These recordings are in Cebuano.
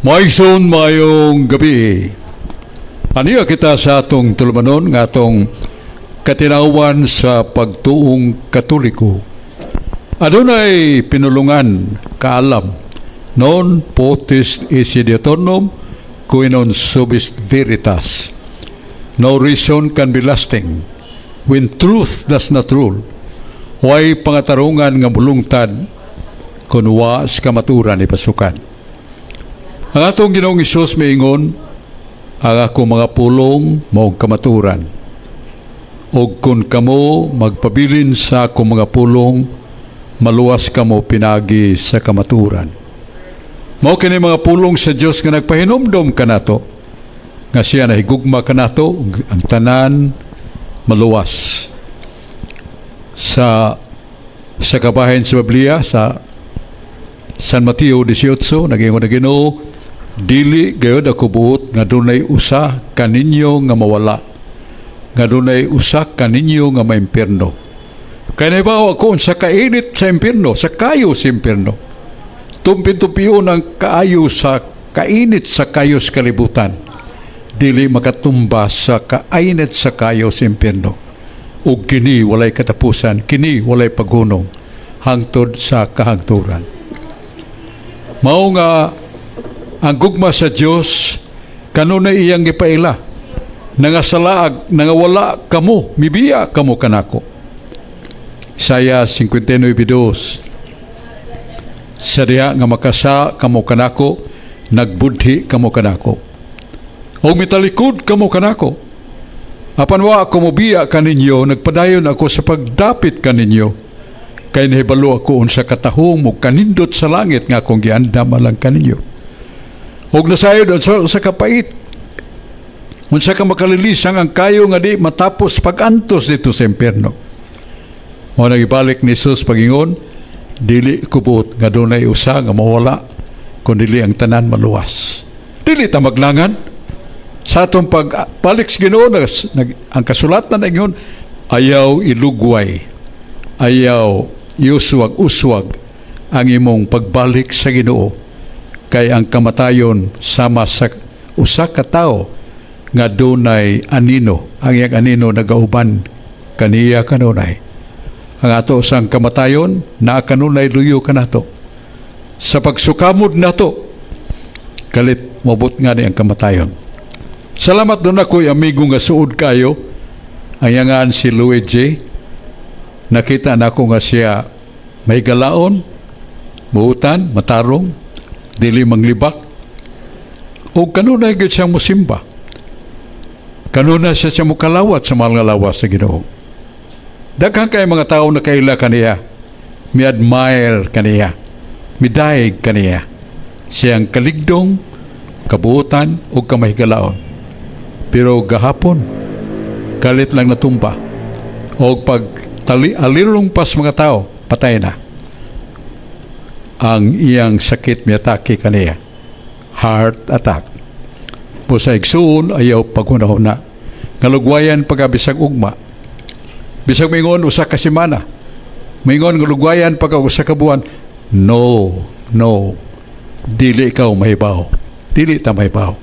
Mga maayong gabi. Aniya kita sa atong tulumanon nga atong katinawan sa pagtuong Katoliko. Adunay pinulungan kaalam, non potest esse aeternum qui non subest veritas. No reason can be lasting when truth does not rule. Way pangatarungan nga mulungtad kung wa sa kamaturan ipasukan. Ang atong Ginoong Hesus miingon, "Ang ako mga pulong mao kamaturan. Og kung kamo magpabilin sa akong mga pulong, maluwas kamo pinagi sa kamaturan." Mao kini mga pulong sa Dios nga nagpahinumdom kanato nga siya nahigugma kanato, ang tanan maluwas. Sa kabahin sa Biblia sa San Mateo 18, nag-ingon ang Ginoo, "Dili gayud ako buot nga dunay usa kaninyo nga mawala, nga dunay usa kaninyo nga maimpierno. Kay nahibaw ako unsa kainit sa impierno, sa kayo sa impierno." Tumpin-tumpion ang kaayo sa kainit sa kayo sa kalibutan, dili makatumba sa kainit sa kayo sa impierno. Ug kini walay katapusan, kini walay paghunong hangtod sa kahangturan. Mao nga ang gugma sa Dios kanunay iyang gipaila. Nangasalaag, nangawala kamo, mibiya kamo kanako. Isaiah 59:2. Sa diha nga makasa kamo kanako, nagbudhi kamo kanako. O mitalikod kamo kanako. Apan wa ako mobiya kaninyo, nagpadayon ako sa pagdapit kaninyo. Kay nahibalo ako unsa katahom ug kanindot sa langit nga akong giandam alang kaninyo. Ug nasayod unsa sa kapait. Unsa ka makalilisang ang kayo nga di matapos pag-antos dito sa impyerno. Mao nagibalik ni Jesus pagingon, "Dili ko buot nga dunay usa nga mawala, kun dili ang tanan maluwas." Dili ta maglangan sa atong pagbalik sa Ginoo, ang kasulatan ingon, ayaw ilugway, ayaw iuswag-uswag ang imong pagbalik sa Ginoo, kay ang kamatayon sama sa usa ka tawo nga dunay anino, ang iyang anino nagauban kaniya kanunay. Ang ato sang kamatayon naa kanunay luyo kanato. Sa pagsukamod nato, kalit mabot nga ni ang kamatayon. Salamat, duna ko'y amigo nga suod kayo, ang iyang si Luigi. Nakita nako nga siya mahigalaon, buutan, matarong, dili manglibak o kanunay gid siyang musimba. Kanunay siya siya mukalawat sa mga lawas sa Ginoo. Daghan kay mga tao na kaila kaniya, mi admire kaniya, midayeg kaniya siyang kaligdong, kabuutan o kamahigalaon. Pero gahapon, kalit lang natumba o pag tali alirong pas mga tao, patay na. Ang iyang sakit miatake kaniya, heart attack. Busa, igsuon, ayaw paghuna-huna nga lugwayan pagka bisag ugma, bisag mingon usa ka semana, mingon nga lugwayan pagka usa ka buwan. No, no, dili ikaw mahibaw, dili ta mahibaw.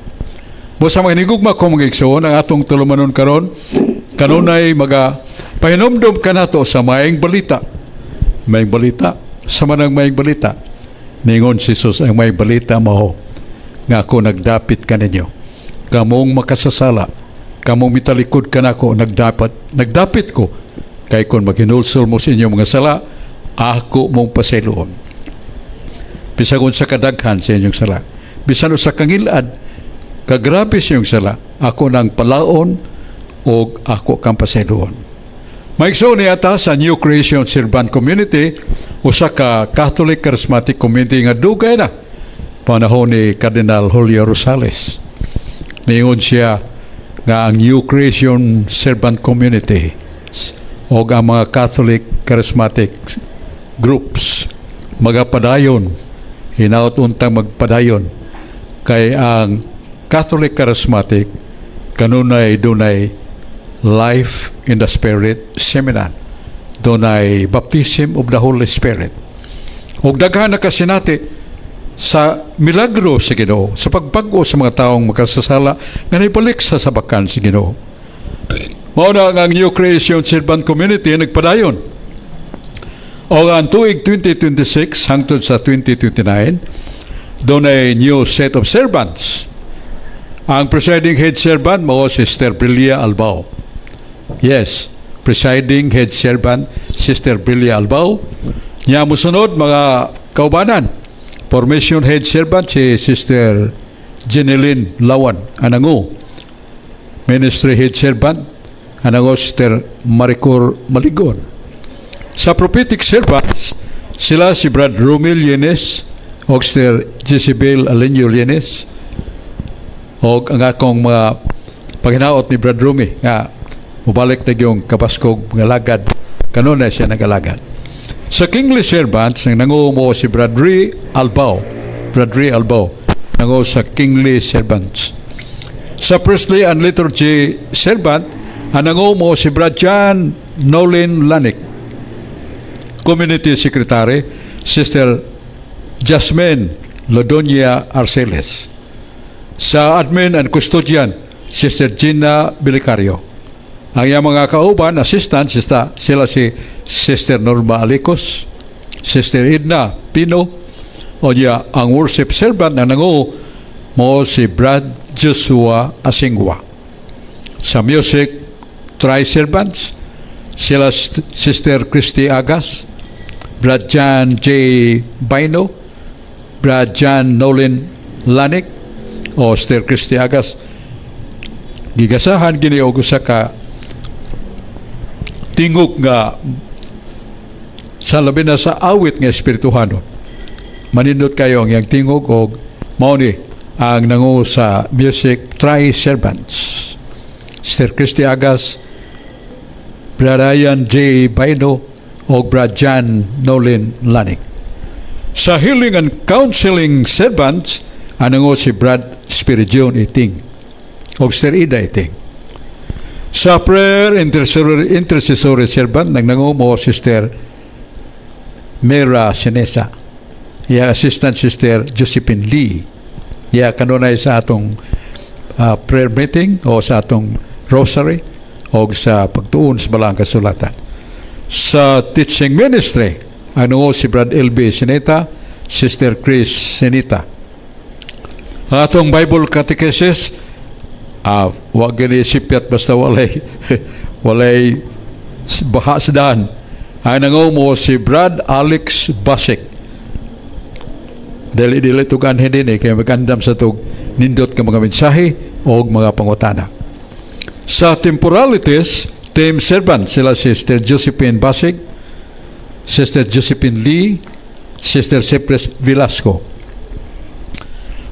Busa, mga hinigugma ko mga igsoon, ang atong tulumanon karon kanunay maga pahinumdom kanato sa maayong balita. Maayong balita, sa manang maayong balita. Ningon si Jesus, ang maayong balita mao nga ako nagdapit kaninyo. Kamong makasasala, kamong mitalikod kanako, nagdapit ko kay kung maghinulsol mo sa inyong mga sala, ako mong pasayloon. Bisan kung sa kadaghan sa inyong sala, bisan sa kangilad, kagrabe sa inyong sala, ako nang palaon o ako kang pasayloon. Maigsoon niya sa New Creation Servant Community, usa ka Catholic Charismatic Community nga dugay na panahon ni Cardinal Julio Rosales. Niingon siya nga ang New Creation Servant Community o ang mga Catholic Charismatic groups magapadayon, hinaut untang magpadayon, kay ang Catholic Charismatic kanunay dunay Life in the Spirit seminar, dunay baptism of the Holy Spirit ug daghan na kasinati. Sa milagro sa Ginoo, sa pagbag-o sa mga taong makasasala nga naibalik sa sabakan sa Ginoo. Mao na nga ang New Creation Servant Community nagpadayon. O ang tuig 2026 hangtod sa 2029, dunay new set of servants. Ang presiding head servant mao si Sister Brilia Albao. Yes, presiding head servant, Sister Brilia Albao. Nya mosunod mga kaubanan. Formation head servant si Sister Jeneline Lawan Anango. Ministry head servant anango Sister Maricor Maligon. Sa prophetic servants, sila si Brad Romel Yenes o Sister Jezebel Alenyo Yenes o ang akong mga paghinaot ni Brad Rumi nga mubalik na yung kabaskog mga lagad kanunay siya nagalagad. Sa kingly servants, ang nanguo mo si Brad Ray Albao. Brad Ray Albao nanguo sa kingly servants. Sa priestly and liturgy servant, ang nanguo mo si Brad John Nolin Lanik. Community Secretary, Sister Jasmine Lodonia Arceles. Sa admin and custodian, Sister Gina Bilicario. Ang iyang mga kauban, assistant, sister, sila si Sister Norma Alicos, Sister Edna Pino, o niya, ang worship servant na nanguo mo si Brad Joshua Asingwa. Sa music, tri servants, sila Sister Christy Agas, Brad John J. Baino, Brad John Nolan Lanik, o Sister Christy Agas, gigasahan gini og usa ka tingog nga sa labi na sa awit nga espirituhanon. Manindot kayo ang iyang tingog og mao ni ang nangu sa music Tri Servants. Sister Christy Agas, Brad Ian J. Baino o Brad John Nolin Lanik. Sa Healing and Counseling Servants, ang nangu si Brad Spiridion Iting o Sister Ida Iting. Sa Prayer Intercessory Servant, nagnangu mo Sister Mera Sinesa. Ya Assistant Sister Josephine Lee. Ya kanunay sa atong prayer meeting o sa atong rosary o sa pagtuon sa Balaang Kasulatan. Sa teaching ministry, ano si Brad LB Sineta, Sister Chris Sinita. Ang atong Bible catechesis, wag gani sipyat basta walay baha sa daan. Ay nangu mo si Brad Alex Basik. Dili dili tugan hindi ni kay magandam sa tug nindot ka mga mensahe o mga pangutana. Sa temporalities, team servant sila Sister Josephine Basig, Sister Josephine Lee, Sister Cypress Velasco.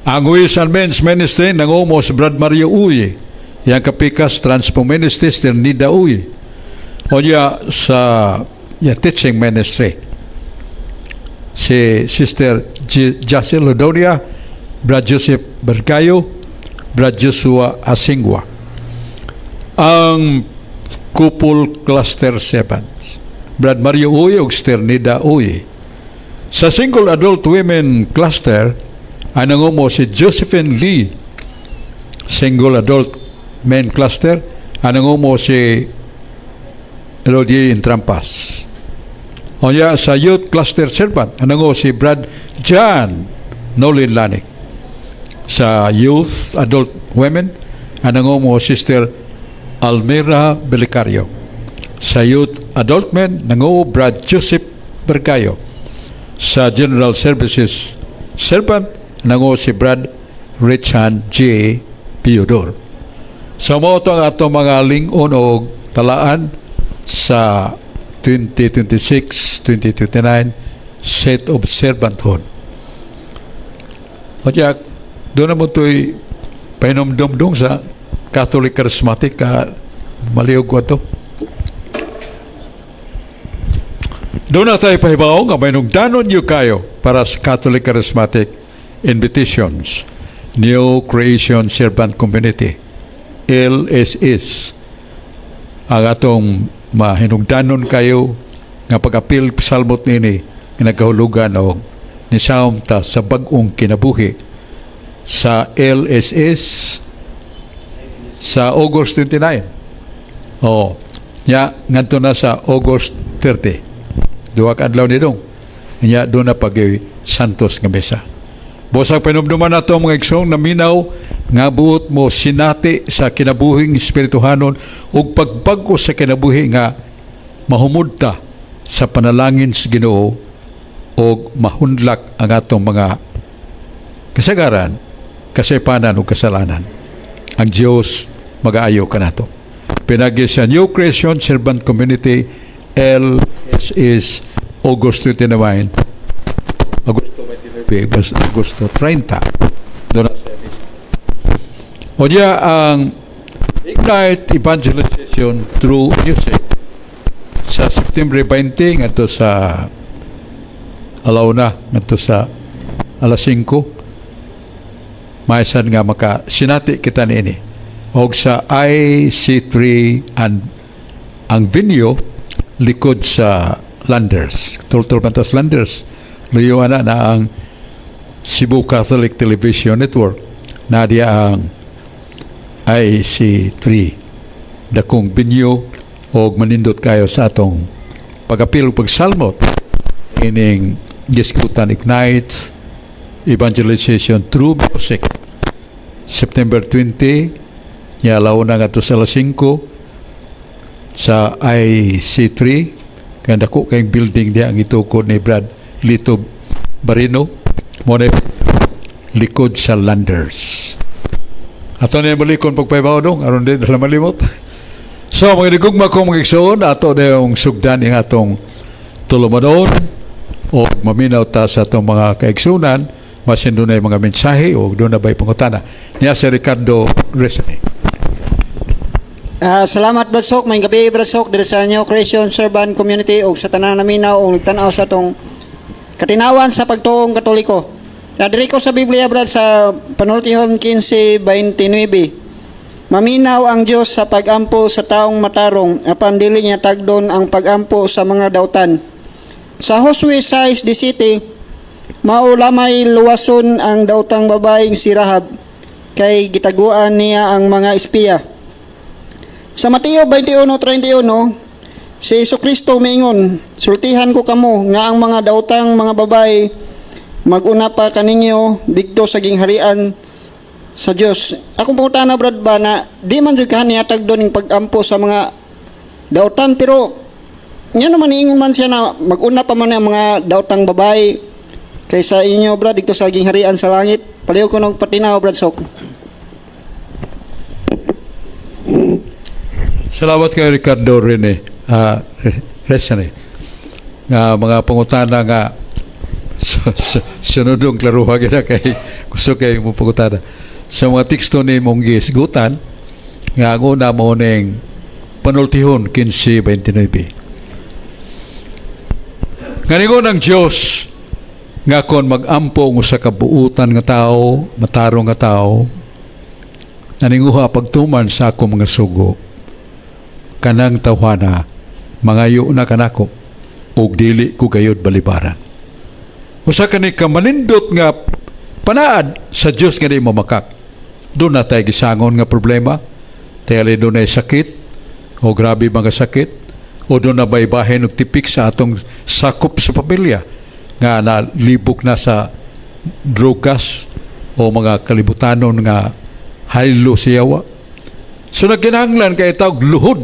Ang Ways and Means Ministry nangumo si Brad Mario Uy. Yang Kapikas Transpo Ministry, Sister Nida Uy. O niya sa ya, Teaching Ministry, si Sister Jacil Lodonia, Brad Joseph Bergayo, Brad Joshua Asingwa. Ang Couple Cluster 7, Brad Mario Uy ug Sister Nida Uy. Sa Single Adult Women Cluster, ang nangumo si Josephine Lee. Single Adult Men Cluster, ang nangumo si Elodie Intrampas. O ya, sa Youth Cluster Servant, ang si Brad John Nolin Lanik. Sa Youth Adult Women, ang mo Sister Almira Belicario. Sa Youth Adult Men, nangu Brad Joseph Bergayo. Sa General Services Servant, nangu si Brad Richard J. Piodor. Sa mao to ang atong mga lingon o talaan sa 2026-2029 set of servanthood. O kaya, doon naman ito'y pahinomdumdum sa Catholic Charismatic ka maliyog ko ito. Doon na tayo pahibaw nga may nugdanon niyo kayo para sa Catholic Charismatic Invitations, New Creation Servant Community, LSS. Ang atong mahinugdanon kayo nga pag-apil salmot nini nga nagkahulugan og Nisahom ta sa bag-ong kinabuhi sa LSS sa August 29. Oh, nya ngadto na sa August 30. 2 ka adlaw ni dong. Nya duna pa gyud Santos nga misa. Bosag panumduman nato, mga igsoon naminaw, nga buot mo sinati sa kinabuhing espirituhanon ug pagbag-o sa kinabuhi nga mahumudta sa panalangin sa Ginoo ug mahunlak ang atong mga kasagaran, kasaypanan ug kasalanan. Ang Dios magaayo kanato. Pinagi sa New Creation Servant Community LSS, August 29, Agosto 29, Agosto 30. Duna sa misa. O diya ang Ignite Evangelization through Music sa September 20 ngadto sa alauna, ngadto sa alas 5, maisan nga maka sinati kita niini. Og sa IC3 and ang venue likod sa Landers, Tultol Mantas Landers, luyo ana na ang Cebu Catholic Television Network na diya ang IC3, dakong venue og manindot kayo sa atong pagapil ug pagsalmot ining gisgutan, Ignite Evangelization through Music, September 20 nya launa ngadto sa alas 5 sa IC3, kaya dako kayong building diya ang itukod ni Brad Lito Barino mo na likod sa Landers. Ato na yung balikon pagpaybaw dong aron di na malimot. So mga nigugma ko, mga igsoon, ato na yung sugdan yung atong tulumanon o maminaw ta sa atong mga kaigsunan masin dunay mga mensahe o duna ba'y pangutana niya si Ricardo Resane. Salamat, Brad Sok, maayong gabi, Brad Sok, diri sa New Creation Servant Community ug sa tanan naminaw ug nagtan-aw sa atong Katinawan sa Pagtuong Katoliko. Na diri ko sa Biblia, Brad, sa Panultihon 15:29. Maminaw ang Dios sa pagampo sa taong matarong apan dili niya tagdon ang pagampo sa mga dautan. Sa Josue 6:17, mao lamay luwason ang dautang babaeng si Rahab kay gitaguan niya ang mga espiya. Sa Mateo 21:31, si Hesus Kristo miingon, "Sultihan ko kamo nga ang mga dautang mga babae maguna pa kaninyo didto sa gingharian sa Dios." Akong pangutana, Brad, ba na di man jud kaha tagdon ning pag-ampo sa mga dautan, pero nga naman ingon man siya na maguna pa man ang mga dautang babae kaysa inyo, Brad, didto sa gingharian sa langit. Palihog ko ng patinaw, Brad Sok. Salamat kay Ricardo Rene Resane nga mga pangutana nga sunodong klaruha gina kay gusto kay mo pangutana sa mga teksto ni mong gisgutan nga ang una mo ning Panultihon 15:29 nga ningon ang Dios nga kon magampo ang usa ka buutan nga tao, matarong nga tao, naninguha pagtuman sa akong mga sugo, kanang tawhana mangayo na kanako ug dili ko gayud balibaran. Usa kani ka manindot nga panaad sa Dios nga di mamakak. Duna tay gisangon nga problema, tayali dunay sakit o grabe mga sakit o duna bay bahin og tipik sa atong sakop sa pamilya nga nalibok na sa drogas o mga kalibutanon nga haylo siyawa. So nagkinahanglan kay tawag luhod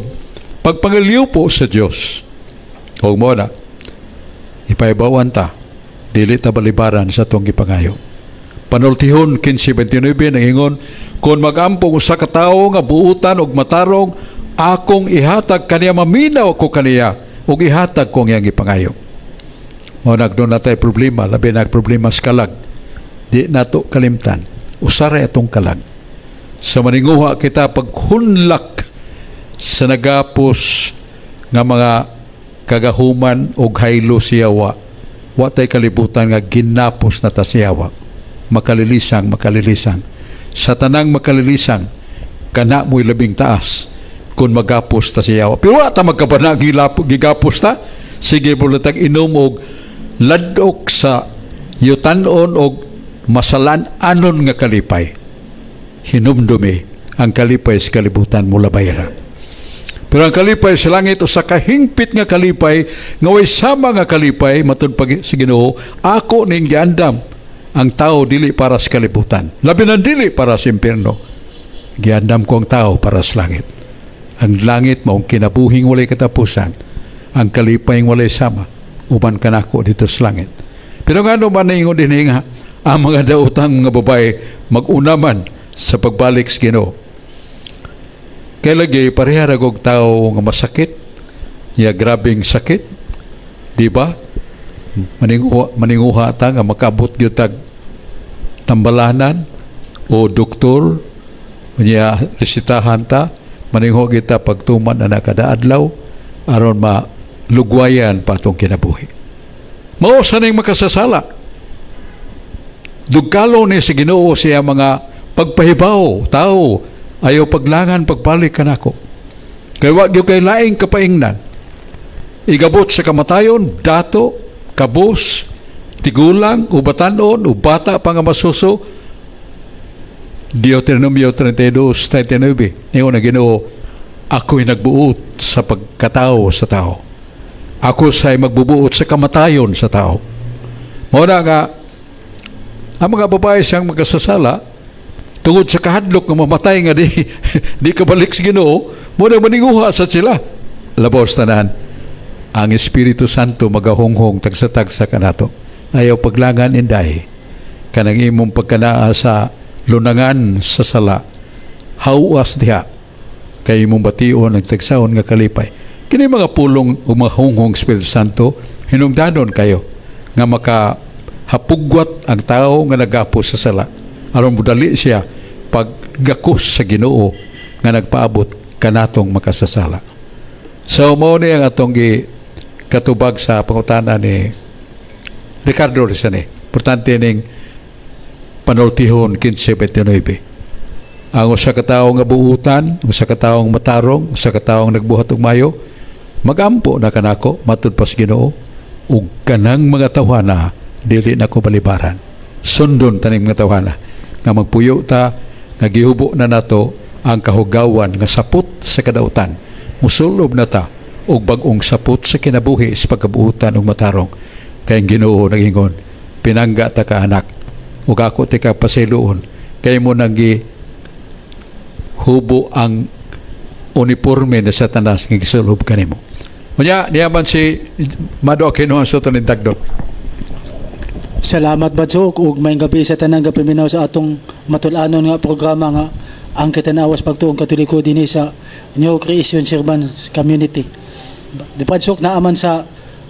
pagpangiliw po sa Dios. Og mo na ipaibawan ta, dili ta balibaran sa atong gipangayo. Panultihon 15:29 nang ingon, "Kon magampo usa ka tawo nga buutan og matarong, akong ihatag kaniya, maminaw ko kaniya ug ihatag ko ang iyang gipangayo." Mao nag duna tay problema, labi na problema sa kalag. Di nato kalimtan, usaray atong kalag. Sa maninguha kita paghunlak sa nagapos nga mga kagahuman og haylo siyawa, wa tay kalibutan nga ginapos na ta siyawa. Makalilisang, makalilisang. Sa tanang makalilisang, kana mo'y labing taas kung magapos ta siyawa. Pero wa ta magkabana gigapos ta. Sige mo tag inom og ladok sa Yutanon og masalan-anon nga kalipay. Hinumdumi, ang kalipay sa kalibutan mulabay ra. Pero ang kalipay sa langit usa ka hingpit nga kalipay nga way sama nga kalipay. Matud pa sa Ginoo, ako ning giandam ang tao dili para sa kalibutan. Labi na dili para sa impierno. Giandam ko ang tao para sa langit. Ang langit maong kinabuhing walay katapusan. Ang kalipay walay sama uban kanako dito sa langit. Pero ngano man naingon din nga ang mga daotang mga babae mag-una man sa pagbalik sa Ginoo? Kay lagi pareha ra og tao nga masakit, ya grabeng sakit, di ba? Maninguha, maninguha ta nga makaabot gyud tag tambalanan o doktor, niya resitahan ta, maninguha kita pagtuman na kada adlaw aron malugwayan pa atong kinabuhi. Mao sa ning makasasala. Dugkalo ni si Ginoo siya mga pagpahibaw, tao, ayaw paglangan pagbalik kanako. Kay wa gyud kay laing kapaingnan. Igabot sa kamatayon, dato, kabus, tigulang, o batanon, o bata pa nga masuso. Deuteronomio 32:39. Ingon ang Ginoo, ako'y nagbuot sa pagkatao sa tao. Ako sa'y magbubuot sa kamatayon sa tao. Mao na nga, ang mga babae siyang magkasasala, tungod sa kahadlok nga mamatay nga di kabalik sa Ginoo, mao na maninguha sa sila. Labaw sa tanan, ang Espiritu Santo magahonghong tagsa-tagsa kanato. Ayaw paglangan, inday. Kanang imong pagkanaa sa lunangan sa sala, hawas diha kay imong bation ang tagsaon nga kalipay. Kini mga pulong o mga hunghong Espiritu Santo, hinungdanon kayo nga maka hapugwat ang tao nga nagapo sa sala aron modali siya paggakos sa Ginoo nga nagpaabot kanatong makasasala. So mao ni ang atong gi katubag sa pangutana ni Ricardo Rizane. Importante ning Panultihon 15:29. Ang usa ka tawo nga buutan, usa ka tawo nga matarong, usa ka tawo nga nagbuhat og mayo, magampo na kanako matud pa sa Ginoo ug kanang mga tawhana dili na ko balibaran. Sundon taning mga tawhana nga magpuyo ta nga gihubo na nato ang kahugawan nga sapot sa kadautan. Musulob na ta og bag-ong sapot sa kinabuhi sa pagkabuutan ug matarong. Kay ang Ginoo nagingon, pinangga ta ka, anak, ug ako ti ka pasiluon kay mo nang hubo ang uniforme ni Satanas nga gisulob kanimo. Unya, niya man si Mado Aquino ang Soto ni Dagdog. Salamat, Badsok, ug maayong gabi sa tanang gapaminaw sa atong matul-anon nga programa nga ang Katanawas Pagtuong Katoliko dinhi sa New Creation Servant Community. Di, Badsok, naaman sa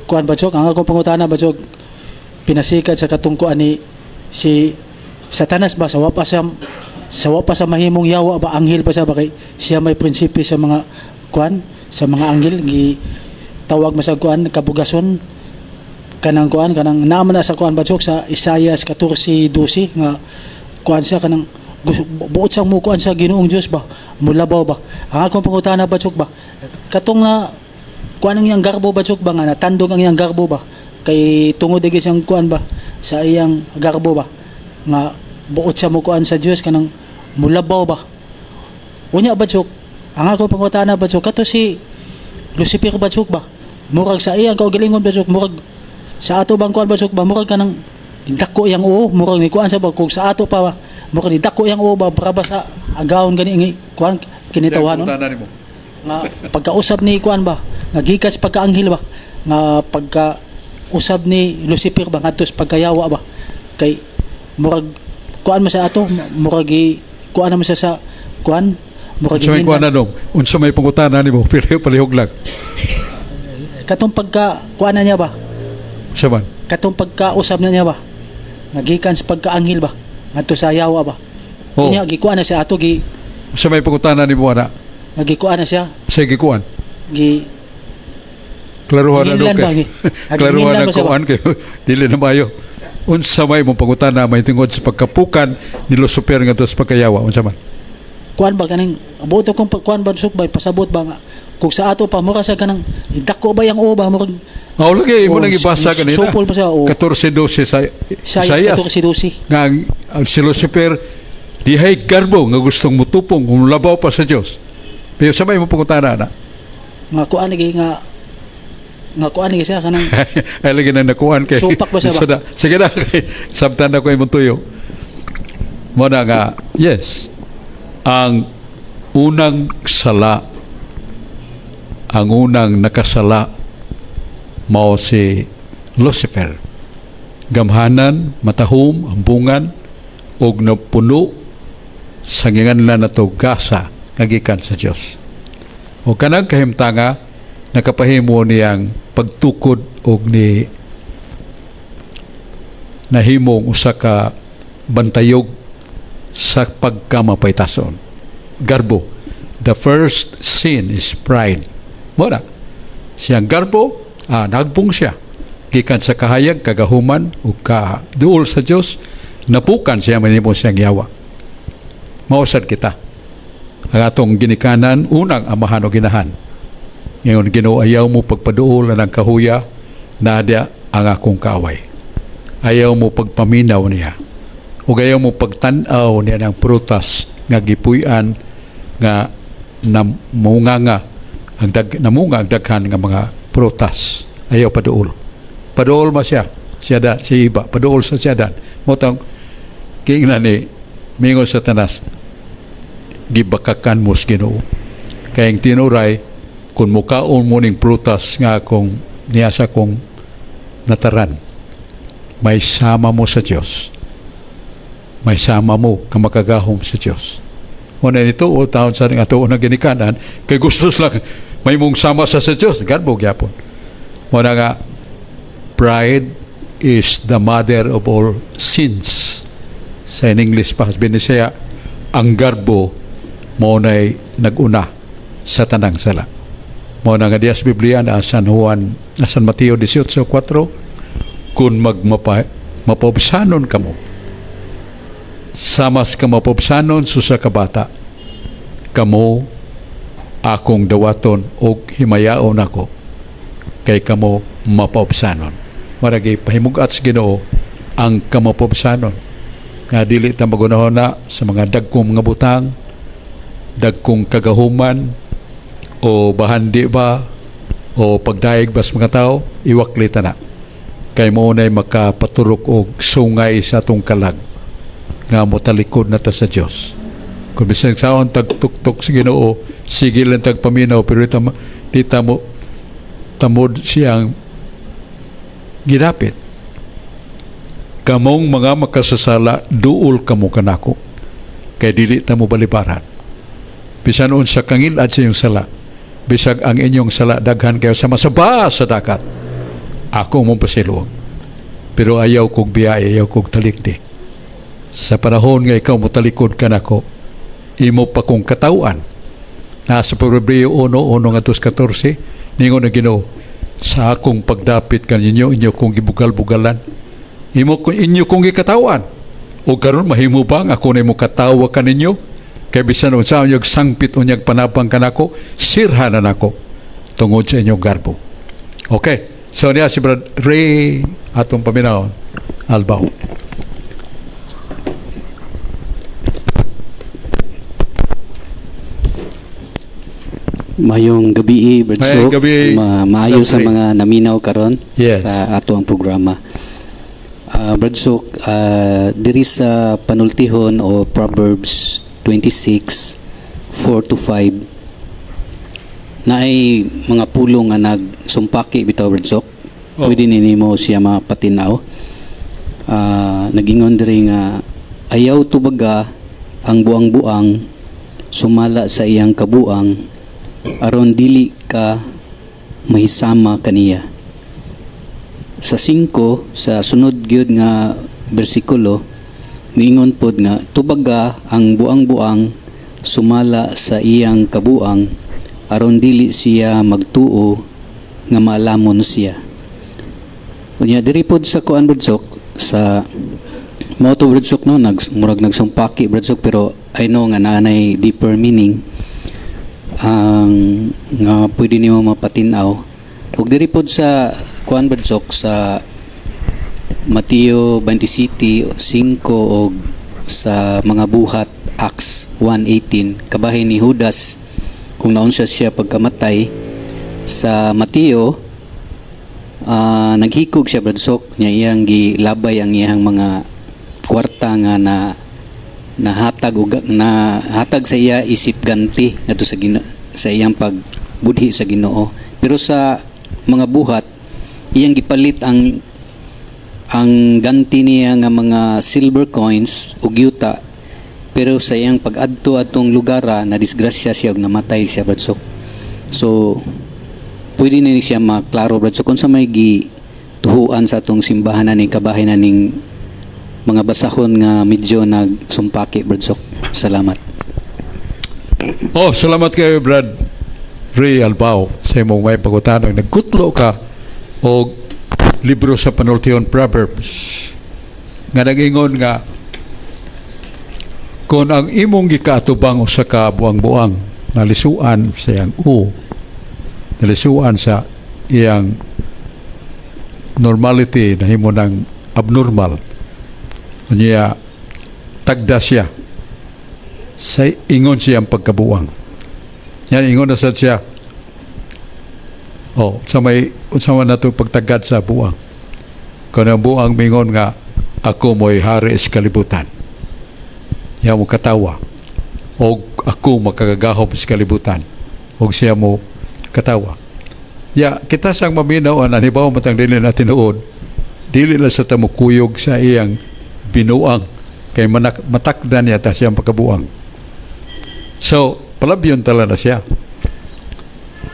kuan, Badsok, ang akong pangutana, Badsok, pinasikat sa katungkuan ni si Satanas ba sa wa pa sa mahimong yawa ba, anghel pa siya ba, kay siya may prinsipe sa mga kuan, sa mga anghel, gi tawag man sa kuan kabugason, kanang kuan, kanang naaman na sa kuan, Badsok, sa Isaias 14:12 nga kuan siya, kanang buot siyang mukuan sa Ginoong Dios ba, mulabaw ba. Ang akong pangutana, Badsok ba, katong na kuan ang iyang garbo, Badsok ba, nga natandog ang iyang garbo ba, kay tungod lagi siyang kuan ba sa iyang garbo ba nga buot siya mukuan sa Dios, kanang mulabaw ba. Unya, Badsok, ang akong pangutana, Badsok, kato si Lucifer, Badsok ba, murag sa iyang kaugalingon, Badsok, murag sa ato bang kuan, Badsok ba, murag kanang dako yang uo, murag ni kuan sa ba, kung sa ato pa ba, murag ni dako yang uo ba, para ba sa agawon gani ngi kuan kinitawanon Pangutana nimo. Nga pagkausab ni kuan ba, nga gikas pagkaanghel ba, nga pagka usab ni Lucifer ba ngadto sa pagkayawa ba, kay murag kuan man sa ato, murag gi kuan naman siya sa kuan, murag Unsa may gihindan. kuan na dong? Unsa may pangutana nimo? Pili palihog lang. Katong pagka kuan na niya ba? Unsa man? Katong pagkausab na niya ba, nga gikan sa pagkaanghel ba ngadto sa yawa ba? Oh. Unya gikuan na siya ato gi Unsa may pangutana nimo ana? Nga gikuan na siya. Sa gikuan. Gi Klaruhan na Hinlan kay. ba, Klaruhan hinlan ang ba siya ba? kuan kay dili na mayo. Unsa may mong pangutana may tingod sa pagkapukan ni Lucifer ngadto sa pagkayawa? Unsa man? Kuan ba, kaning buot kong kuan ba, suk ba, pasabot ba nga Kung sa ato pa mura sa kanang dako ba yang uba murag. Oh, lagi mo Oh, nang ibasa kanina. supol pa siya, oh. 14:12 sa Isaiah Isaias. 14:12. Nga ang si Lucifer dihay garbo nga gustong mutupong kung labaw pa sa Dios. Pero sabay mo pangutana na. Nga kuan lagi nga nga kuan lagi siya kanang Ay lagi na nakuan kay. Supak ba siya ba? So na, sige na kay sabtan na ko imong tuyo. Mo na nga yes. Ang unang sala, ang unang nakasala mao si Lucifer. Gamhanan, matahom, ambungan og napuno sa nginganlan nato gasa nga gikan sa Dios. O kanang kahimtanga nakapahimo niyang pagtukod og ni nahimong usa ka bantayog sa pagkamapaytason. Garbo. The first sin is pride. Mo na. Siyang garbo, nagbong siya. Gikan sa kahayag, kagahuman, ug kaduol sa Dios, napukan siya manimo siyang yawa. Mausad kita. Ang atong ginikanan, unang amahan o ginahan. Ngayon, Ginoo, ayaw mo pagpaduol ang kahuya, na ang akong kaaway. Ayaw mo pagpaminaw niya. O ayaw mo pagtan-aw niya ng prutas nga gipuy-an nga namunga nga ang namunga ang daghan nga mga prutas. Ayaw paduol. Paduol ma siya. Siya da, si iba. Paduol sa siya dan. Motang kingna ni mingon sa tanas gibakakan mo sa Ginoo. Kay ang tinuray kung mukaon mo ning prutas nga akong niya sa kong nataran, may sama mo sa Dios. May sama mo ka makagahom sa Dios. Muna nito o taon sa ato unang ginikanan kay gusto lang may mong sama sa Dios, garbo gyapon. Muna nga pride is the mother of all sins. Sa in English pa binisaya, ang garbo mao nay naguna sa tanang sala. Mao na nga diya sa Biblia na San Juan, na San Mateo 18:4, kung magmapa mapaubsanon kamo, samas ka mapaubsanon susa ka bata, kamo akong dawaton og himayaon ako kay kamo mapaubsanon. Maragi pahimugat sa Ginoo ang kamapaubsanon nga dili ta magunahon na sa mga dagkong mga butang, dagkong kagahuman o bahandi ba o pagdayeg ba sa mga tao, iwakli ta na kay mo nay makapaturok og sungay sa atong kalag nga motalikod na ta sa Dios. Kung bisan saon tagtuktok sa Ginoo, sige lang tagpaminaw, pero di ta mo tamod siyang gidapit. Kamong mga makasasala, duol kamo kanako kay dili ta mo balibaran. Bisan unsa kangilad sa inyong sala, bisag ang inyong sala daghan kayo sa masaba sa dagat, ako mong pasiluwag. Pero ayaw kog biyahe, ayaw kog talikdi. Sa panahon nga ikaw motalikod kanako, imo pa kong katawan. Nasa Proverbio 1, 1 nga 14, ningon na Ginoo, sa akong pagdapit kaninyo, inyo kong gibugal-bugalan. Imo ko inyo kong gikatawan. O karon mahimo ba nga ako na imo katawa kaninyo? Kay bisan unsa unyag sangpit unyag panabang kanako, sirha na nako tungod sa inyong garbo. Okay. So niya si Brad Ray atong paminawon. Albaw. Mayong gabi, Brad Mayong Sok. gabi, Maayo Brad sa Ray. mga naminaw karon sa ato ang programa. Brad Sok, diri sa panultihon o Proverbs 26, 4 to 5, naay mga pulong nga nagsumpaki bitaw, Brad Sok. Oh. Pwede ni nimo siya mapatinaw. Nagingon diri nga ayaw tubaga ang buang-buang sumala sa iyang kabuang aron dili ka mahisama kaniya. Sa 5 sa sunod gyud nga bersikulo niingon pod nga tubaga ang buang-buang sumala sa iyang kabuang aron dili siya magtuo nga maalamon siya. Unya diri pod sa kuan, Brad Sok, sa mao to, Brad Sok, no, murag nagsumpaki, Brad Sok, pero I know nga naanay deeper meaning. Ang nga pwede nimo mapatinaw. Ug diri pod sa kuan, Brad Sok, sa Mateo 27:5 og sa mga Buhat, Acts 1:18, kabahin ni Judas kung naunsa siya pagkamatay. Sa Mateo, naghikog siya, Brad Sok, niya iyang gilabay ang iyang mga kwarta nga na nahatag og nahatag sa iya isip ganti ngadto sa iyang pagbudhi sa Ginoo. Pero sa mga Buhat, iyang gipalit ang ganti niya nga mga silver coins ug yuta, pero sa iyang pag-adto atong lugara, na disgrasya siya ug namatay siya, Brad Sok. So pwede na ni siya maklaro, Brad Sok, kung sa may gituhuan sa atong simbahan na ning kabahin na ning mga basahon nga medyo nagsumpaki, Brad Sok. Salamat. Oh, salamat kayo, Brad Ray Albao, sa imong may pagutana. Nagkutlo ka og libro sa Panultihon, Proverbs, nga nag-ingon nga kung ang imong gikaatubang usa ka buang-buang, nalisuan sa iyang u nalisuan sa iyang normality, nahimo ng abnormal, unya tagda siya sa ingon siyang pagkabuang yan, ingon na sad siya. Oh, sa may unsa man nato pagtagad sa buang, kung ang buang mingon nga ako mo'y hari sa kalibutan, ya mo katawa, og ako makagagahom sa kalibutan, og siya mo katawa. Ya kita sang maminaw an anibaw matang dili na tinuod, dili lang sa tamo kuyog sa iyang binuang kay manak, matakdan niya ta siyang pagkabuang. So palabyon tala na siya.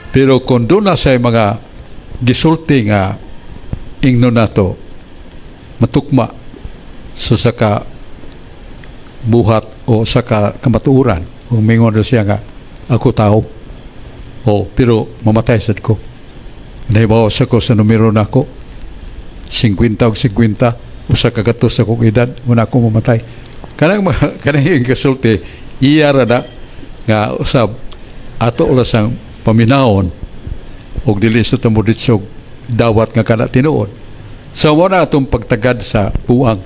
Pero kung doon na sa mga gisulti nga ingno nato matukma so sa ka buhat o sa ka kamatuoran, kung mingon na siya nga ako tao o pero mamatay sad ko, nahibaw sa ko sa numero nako, 50 og 50, usa ka gatos sa akong edad muna ako mamatay, kanang kanang iyang kasulti, iya ra na nga usab ato ulah sang paminawon og dili sa tumuditsog dawat nga kana tinuod. So wala atong pagtagad sa buang.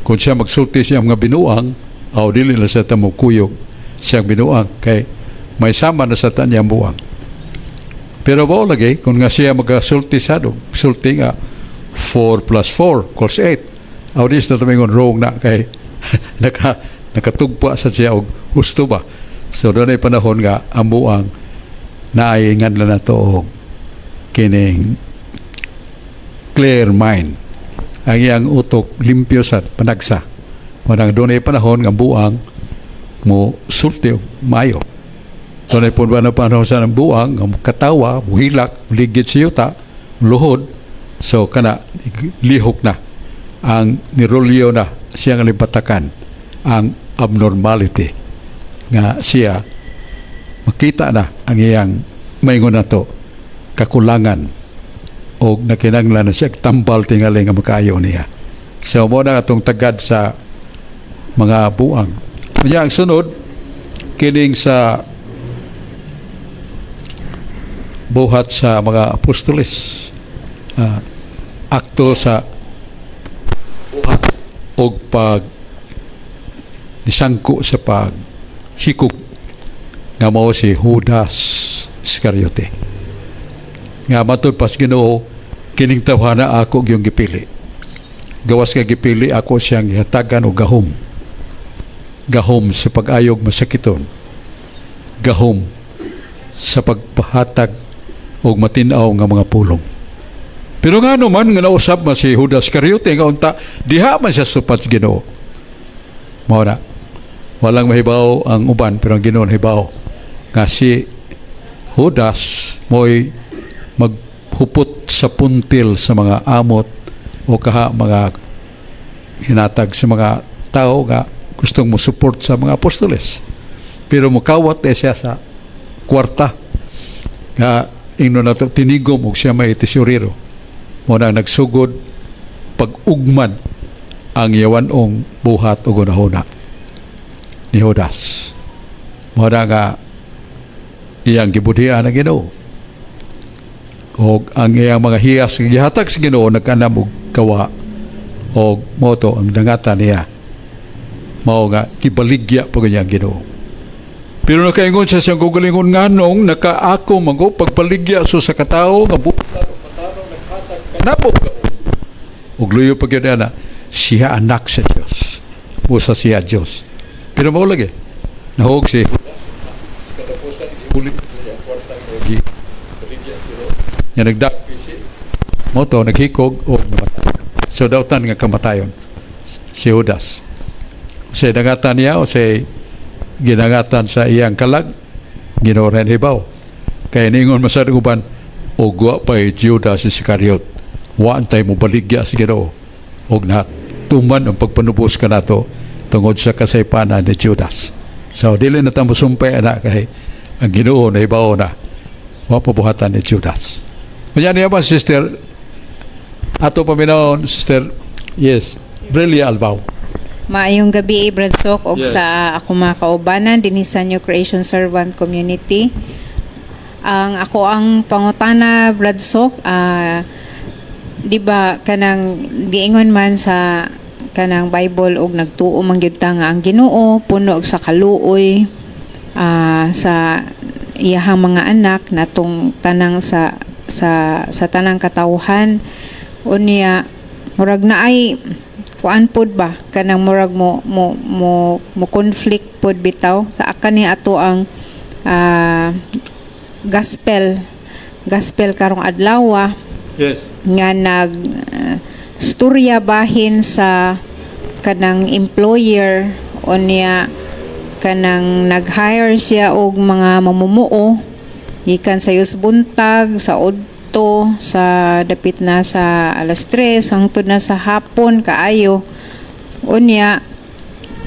Kung siya magsulti siya mga binuang aw dili na sa tamo kuyog siyang binuang kay may sama na sa tanyang buang. Pero bao lagi kung nga siya magasulti sa dog sulti nga 4 plus 4 equals 8, aw di sa tumingon wrong na kay nakatugpa sa siya og husto ba. So doon ay panahon nga ang buang naayingan lang na to og kining clear mind, ang iyang utok limpyo sa panagsa. Manang doon ay panahon nga buang mo sulti og maayo. Doon ay po na panahon sa ng buang nga katawa, muhilak, muligid sa yuta, luhod. So kana lihok na ang nirolyo na siyang alibatakan ang abnormality nga siya makita na ang iyang maingon na to kakulangan o nakinanglan na siya tambal tingali nga makaayo niya. So mo na atong tagad sa mga buang. Unya ang sunod kining sa Buhat sa mga Apostoles. Akto sa buhat og pag nisangko sa pag hikog nga mao si Judas Iscariote. Nga matud pas Ginoo, kining tawhana ako gyung gipili. Gawas nga gipili, ako siyang gihatagan og gahom. Gahom sa pag-ayog masakiton. Gahom sa pagpahatag og matin-aw nga mga pulong. Pero nga naman nga nausab man si Judas Iscariote nga unta diha man siya supat sa Ginoo. Mao na. Walang mahibaw ang uban, pero ang Ginoo nahibaw nga si Judas mo'y maghupot sa puntil sa mga amot o kaha mga hinatag sa mga tao nga gustong mo support sa mga apostoles. Pero mukawat eh siya sa kwarta nga ingno na to, tinigom og siya may tesorero. Mo na nagsugod pag-ugman ang yawanong buhat o gunahuna ni Judas. Mo na nga Iyang gibudhian ang Ginoo. Og ang iyang mga hiyas nga gihatag sa Ginoo nagkanam og kawa og moto ang dangatan niya. Mao nga gibaligya pa niya ang Ginoo. Pero nakaingon siya siyang kaugalingon, nganong nakaako man ko pagbaligya so sa katawo nga butan o matarong naghatag kanamo kaon. Ug luyo pa gyud ana, siya anak sa Dios. Usa siya Dios. Pero mao lagi nahog si Judas. Sa katapusan gihuli niya ang kwarta nga gi baligya si Ro. Nya nagdakpi si mo to naghikog og namatay. So dautan nga kamatayon si Judas. Sa dangatan niya o sa ginangatan sa iyang kalag, Ginoo rin hibaw. Kaya ningon masad uban, og wa pa'y Judas Iscariot. Wa tay mo baligya sa Ginoo. Og na tuman ang pagpanubos kanato tungod sa kasaypanan ni Judas. So dili na ta mosumpay ana kay ang Ginoo na hibaw na wa pa buhatan ni Judas. Unya niya ba, sister, ato paminawon, Sister, yes, Brelia Albao. Maayong gabi, Brad Sok, og sa ako mga kaubanan dinhi sa New Creation Servant Community. Ang ako ang pangutana, Brad Sok, di ba kanang giingon man sa kanang Bible og nagtuo man gyud ta nga ang Ginoo puno og sa kaluoy sa iyahang mga anak natong tanang sa tanang katawhan. Unya murag naay kuan pod ba, kanang murag mo conflict pod bitaw sa akan ni ato ang gospel karong adlaw nga nag storya bahin sa kanang employer. Unya kanang nag-hire siya og mga mamumuo gikan sa buntag sa udto sa dapit na sa alas 3 hangtod na sa hapon kaayo. Unya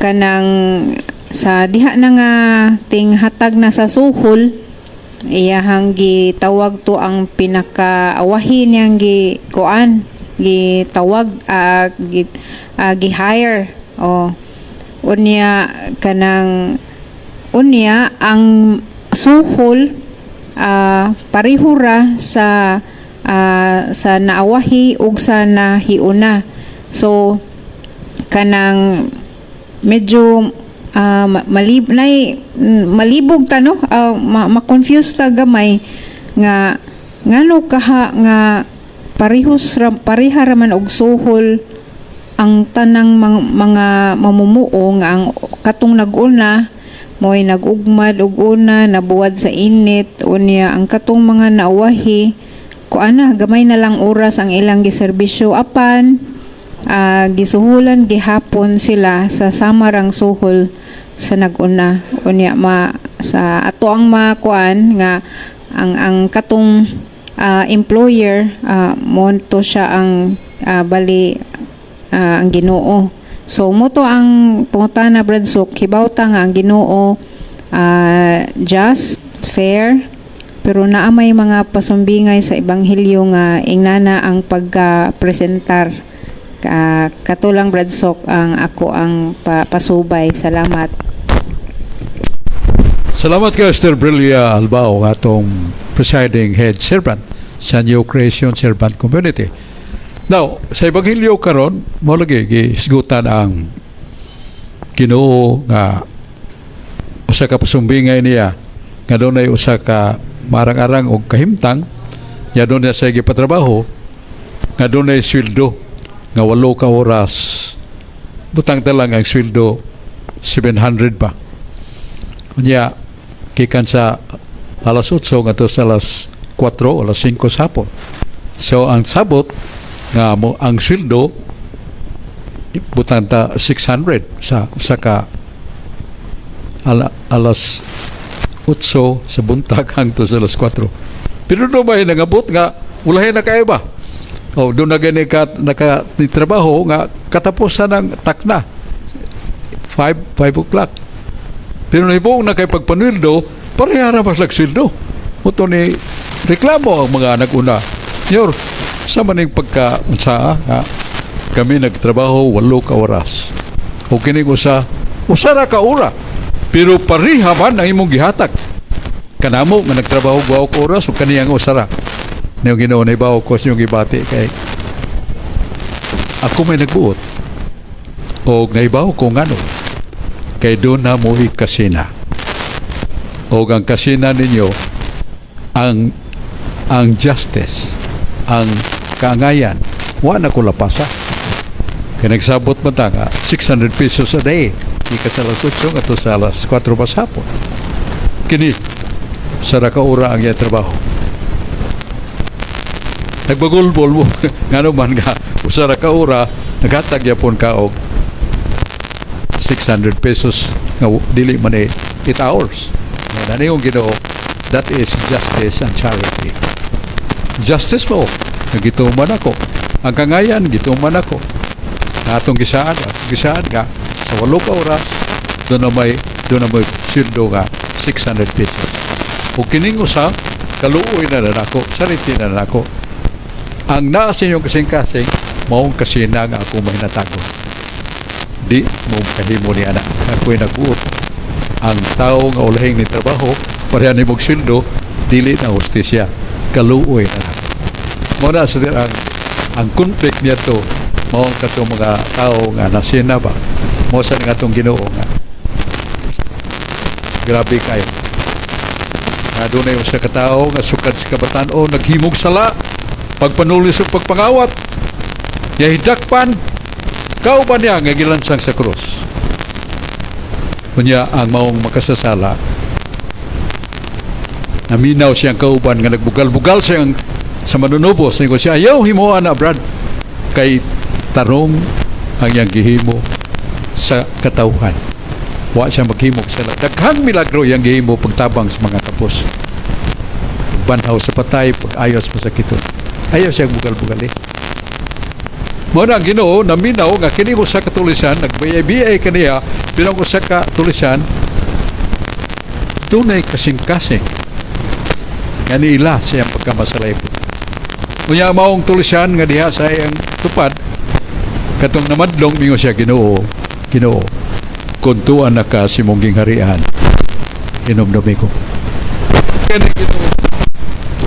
kanang sa diha na nga tinghatag na sa suhol, iyahang gitawag to ang pinakaawahin niyang gi kuan, gitawag, gi-hire o. Unya kanang unya ang suhol pareho ra sa naawahi ug sa nahiuna. So kanang medyo malibog ta, no, ma-confuse ta gamay nga ngano kaha nga parehos ra, pareha ra man og suhol ang tanang mga mamumuo, nga ang katong nag-una mo'y nag-ugmad og una, nabuwad sa init, unya ang katong mga naawahi, kuana, gamay na lang oras ang ilang giserbisyo, apan gisuhulan gihapon sila sa samarang suhol sa nag-una. Unya ma sa ato ang makuan nga ang katong employer, mo to siya ang bali ang Ginoo. So mo to ang pangutana, Brad Sok. Hibaw ta nga ang Ginoo just, fair, pero naa may mga pasumbingay sa ebanghelyo nga ingnana ang pagka-presentar ka. Katulang, Brad Sok, ang ako ang pasubay. Salamat. Salamat kay Sister Brilia Albao, atong presiding head servant sa New Creation Servant Community. Now, sa Ebanghelyo karon, mo lagi gisgutan ang Ginoo nga usa ka pasumbingay niya nga dunay usa ka marang-arang og kahimtang nya dunay sa gipatrabaho nga dunay sweldo nga 8 ka oras, butang ta lang ang sweldo 700 ba. Unya gikan sa alas 8 ngadto sa alas 4 o alas 5 sa hapon. So ang sabot nga mo ang sweldo, butang ta 600 sa usa ka alas 8 sa buntag hangtod sa alas 4. Pero do ba nangabot nga ulahin na kayo ba? O doon na gani ka naka ni trabaho nga katapusan ng takna 5 o'clock. Pero nahibong na kay pagpanweldo, pareha ra mas sweldo. Muto ni reklamo ang mga nag-una. Nyor, sa maning pagka unsa nga kami nagtrabaho 8 ka oras. O kining usa, usa ra ka ora. Pero pareha man ang imong gihatag. Kanamo nga nagtrabaho guwaw ko oras ug kaniyang usara. Niyo Ginoo, naibaw ko sa inyong gibati kay ako may nagbuot o naibaw ko ngano kay duna mo'y kasina o ang kasina ninyo ang justice, ang kaangayan, wa na ko lapasa kay nagsabot man ta nga 600 pesos a day gikan sa alas 8 ngadto sa alas 4 pa sa hapon. Kini sa ka ora ang iyang trabaho, nagbagulbol mo ngano man nga usa ra ka ora naghatag yapon ka og 600 pesos nga dili man eh 8 hours. Nga na yung Ginoo, that is justice and charity. Justice mo nga gituman ako, ang kangayan gituman ako na atong gisaad, atong gisaad nga sa 8 ka oras doon na may sweldo nga 600 pesos. Ug kining usa, kaluoy na na nako, charity na na nako. Ang naa sa inyong kasing-kasing maong kasina nga ako may natago, di mo kahimo ni anak. Ako'y nagbuot. Ang tao nga ulahing ni trabaho, pareha ni mong sweldo, dili na hustisya, kaluoy na nako. Mo na sa ang conflict niya to mao ang katong mga tao nga nasina ba mo sa nga atong Ginoo nga grabe kayo nga dunay usa ka tawo nga sukad sa kabatan-on naghimog sala, pagpanulis ug pagpangawat, yahidakpan kauban niya nga gilansang sa krus. Unya ang maong makasasala, naminaw siyang kauban nga nagbugal-bugal siyang sa manunubos. Ningon siya, "Ayaw himuan na, Brad, kay tarong ang iyang gihimo sa katawhan. Wa siya maghimo sala. Daghang milagro iyang gihimo, pagtabang sa mga kapos, banhaw sa patay, pag-ayos mo sa kiton. Ayaw siya bugal-bugal eh." Mao na ang Ginoo naminaw nga kini usa ka tulisan nagbayay-biyay kaniya bilang usa ka tulisan dunay kasing-kasing nga niila siyang pagkamasalaypon. Unya maong tulisan nga diha sa iyang tupad katong namadlong, mingon siya, "Ginoo, Ginoo, kung tuan na ka sa imong gingharian, hinumdumi ko." Kaya Ginoo,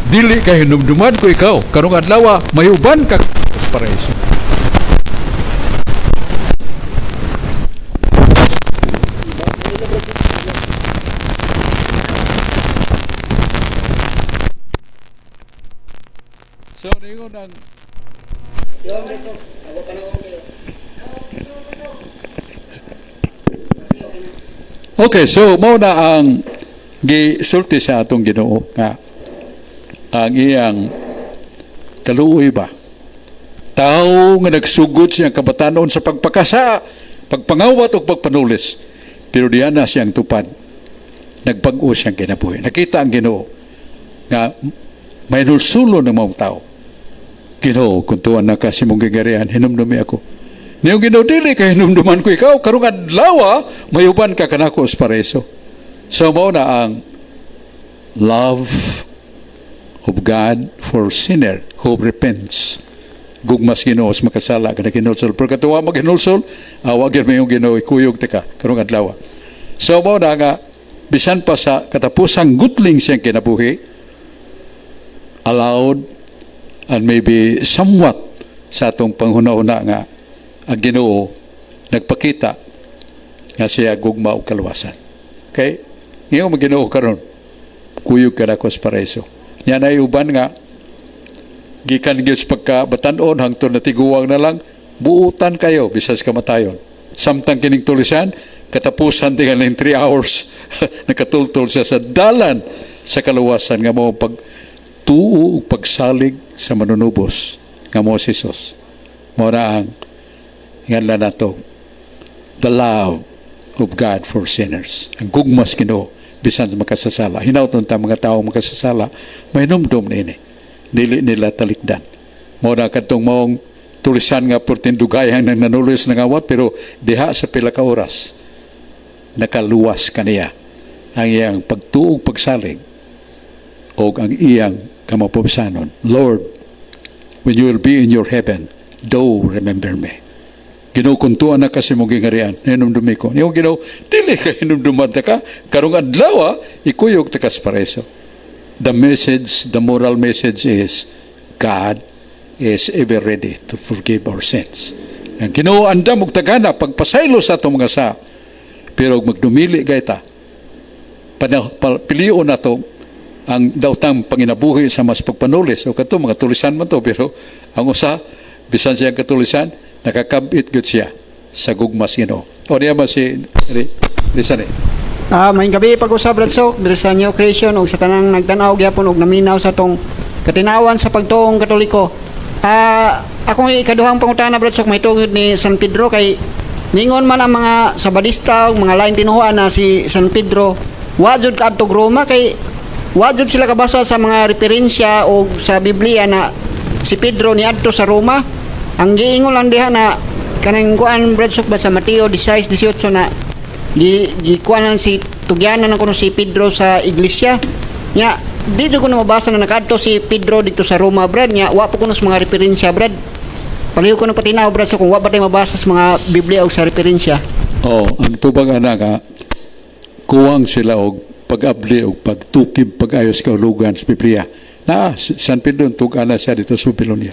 "Dili ka hinumduman ko ikaw. Karong adlaw, mayuban ka sa paraiso." So, ningon ang Yung Brad Sok, ako pa na kayo. Okay, so mao na ang gisulti sa atong Ginoo nga ang iyang kaluoy ba. Tao nga nagsugod siyang kabatanon sa pagpakasa, pagpangawat o pagpanulis. Pero diya na siyang tupad. Nagbag-o siyang kinabuhi. Nakita ang Ginoo nga may nulsulo ng mga tao. "Ginoo, kung tuwan na ka sa imong gingharian, hinumdumi ako." Niyong Ginoo, "Dili kay hinumduman ko ikaw, karong adlaw, mayuban ka kanako sa paraiso." So mao na ang love of God for sinner who repents. Gugmas Ginoo sa makasala kada kinulsol. Pero katuwa maghinulsol, awa gyud may yung Ginoo, ikuyog tika karong adlaw. So mao na nga bisan pa sa katapusang gutling siyang kinabuhi, allowed and maybe somewhat sa atong panghuna-huna nga ang Ginoo nagpakita nga siya gugma og kaluwasan. Okay? Ngayon Ginoo, karon kuyog ka na ko sa paraiso. Nya na uban nga gikan gyud sa pagka batan-on hangtod natiguang na lang, buutan kayo bisas kamatayon. Samtang kining tulisan, katapusan tingali 3 hours nakatultol siya sa dalan sa kaluwasan nga mao pag tuo ug pagsalig sa manunubos nga mo si Jesus. Mao na ang nganlan nato, the love of God for sinners. Ang gugmas Ginoo bisan sa makasasala. Hinawton ta mga tao makasasala, mahinumdum niini. Dili nila talikdan. Mao na kadtong maong tulisan nga pertindugayang nang nanulos ng awat, pero diha sa pila ka oras nakaluwas kaniya ang iyang pagtuog pagsalig o ang iyang kamapubsanon. "Lord, when you will be in your heaven, do remember me." Ginoo, kontua na ka sa imong gingharian. Hinumdumi ko. Niingon Ginoo, dili ka hinumduman ta ka. Karong adlaw, ikuyog ta ka sa paraiso. The message, the moral message is, God is ever ready to forgive our sins. Ang Ginoo andam og tagana pagpasaylo sa atong mga sa. Pero magdumili gay ta. Pilion nato ang daotang panginabuhi sa mas pagpanulis o kato mga tulisan man to, pero ang usa, bisan siyang katulisan, nakakabit gud siya sa gugma sa Ginoo. O niya ba si Rizal eh? Maayong gabii pag-usab, Brad Sok, diri sa New Creation ug sa tanang nagtan-aw gyapon ug naminaw sa atong Katinawan sa Pagtuong Katoliko. Akong ikaduhang pangutana, Brad Sok, mahitungod ni San Pedro, kay ningon man ang mga Sabadista ug mga laing tinuhuan na si San Pedro wa jud kaadtog Roma, kay wa jud sila kabasa sa mga referensya o sa Biblia na si Pedro niadto sa Roma. Ang giingon lang diha na kanang kuan, Brad Sok ba, sa Mateo 16:18 na gi gikuanan si tugyanan ng kuno si Pedro sa iglesia nya. Di jud ko na mabasa na nakadto si Pedro dito sa Roma, Brad. Nya wa po kuno sa mga referensya, Brad. Palihog ko ng patinaw, Brad, sa kung wa ba tayo mabasa sa mga Biblia o sa referensya. Oh, ang tubag ana nga kuwang sila og pag-abli og pagtukib pag-ayos kahulugan sa Biblia. Na San Pedro tug-an na siya dito sa Babylonia.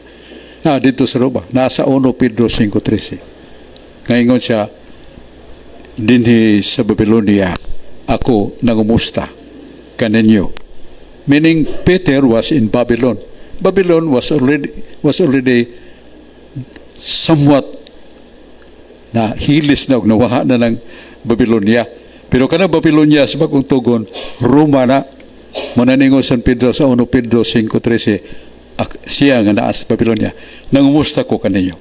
Na dito sa Roma, nasa 1 Pedro 5:13. Ngayon siya dinhi sa Babylonia ako nangumusta kaninyo. Meaning Peter was in Babylon. Babylon was already somewhat na hilis na og nawaha na ng Babylonia. Pero kana Babylonia sa bagong tugon, Roma na. Mao na ningon San Pedro sa 1 Pedro 5.13, siya nga naa sa Babylonia. Nangumusta ko kaninyo.